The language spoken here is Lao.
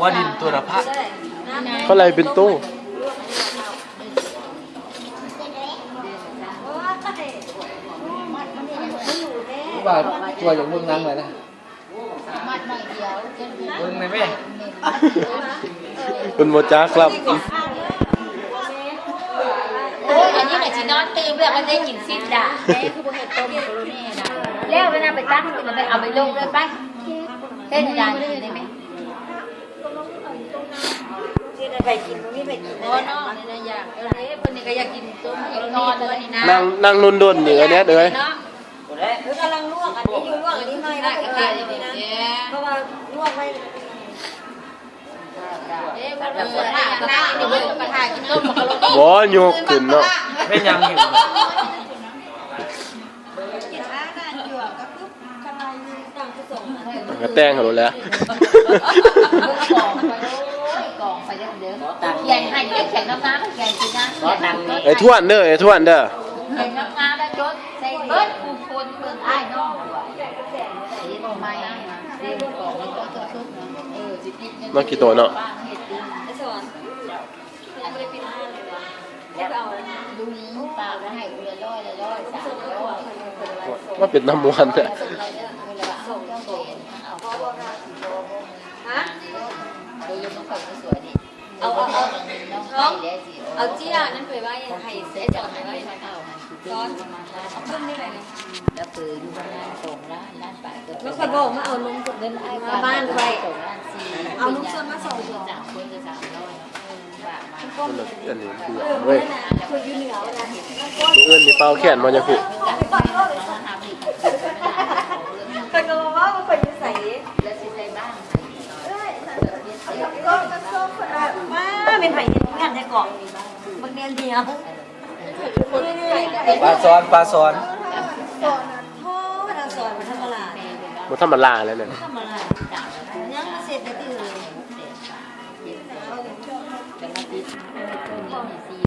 ວ່າດິນຕົວລະພະ ເຂົາໄລ່ເປັນໂຕ ວ່າຕົວຢ່າງເບິ່ງຫຼັງໄວ້ນະ ເບິ່ງໄດ້ແມ ເພິ່ນບໍ່ຈັກລຳ ໂອ້ຍ ອັນນີ້ກໍຊິນອນຕື່ມແລ້ວ ມັນໄດ້ກິນຊິດດາ ແມ່ຄືບໍ່ເຮັດຕົ້ມໂຄໂລເນນະ ແລ້ວເວລາໄປຕັກກິນ ເອົາໄປລົງເລີຍໄປ ເຮັດໃຫ້ຫຼານກິນໄດ້ແມ. ຊິໄດ້ໄປກິນ ບໍ່ມີໃຜກິນ ບໍ່ເນາະ ນີ້ນະ ຢາກເດ້ ເພິ່ນນີ້ກໍຢາກກິນຕົ້ມ ນອນເລີຍນີ້ນະ ນັ່ງ ນັ່ງດົນໆ ນີ້ ແອດເອີຍ ເນາະ ເອີ ກຳລັງລວກອັນນີ້ຢູ່ ລວກອັນນີ້ໃໝ່ ລວກອັນນີ້ນະ ເພາະວ່າລວກໄວ້ ເອີ ບໍ່ ບໍ່ຍົກຂຶ້ນເນາະ ແມ່ນຫຍັງຢູ່ ມັນກໍແຕ່ງເອົາໂລດແຫຼະ ຂຽນໃຫ້ ຂຽນນຳໜ້າ ຂຽນຊິນະ ໄອ້ທວນເດີ ໄອ້ທວນເດີ ຂຽນນຳໜ້າແລ້ວຈົດໃສ່ເບິດ ຜູ້ຄົນເບິ່ງອ້າຍນ້ອງ ໃໝ່ ເອີ ຊິຕິດເງິນ ເນາະ ຂີ້ໂຕເນາະ. ມາເປັນນ້ຳມ່ວນແທ້ ເອົາ ເອົາ ເອົາ ເອົາເຈ້ຍນັ້ນໄປໄວ້ ໃຫ້ໄອ້ສອນໄປໄວ້ ສອນ ເອົາເບິ່ງນີ້ໄປນະ ແລ້ວຂ້ອຍບອກມາເອົານົມສົດ ເງິນອ້າຍ ມາບ້ານຂ້ອຍ ເອົານົມສົດມາສອງ ສາມຄົນກໍສາມຮ້ອຍ ອັນນີ້ເບື່ອເວີຍ ມື້ອື່ນນີ້ເປົ່າແຂນບໍ່ຍາຄູ ຂ້ອຍກໍບໍ່ເວົ້າວ່າຂ້ອຍຢູ່ໃສ ມາ ແມ່ນໃຜເຮັດງານແທ້ເກາະ ບັກແນນດຽວ ປາສອນ ປາສອນ ໂທ້ ປາສອນ ບໍ່ທຳມະດາ ບໍ່ທຳມະດາແລ້ວນະ ທຳມະດາ ຍັງມາເຊັດໄດ້ຕິເອີຍ.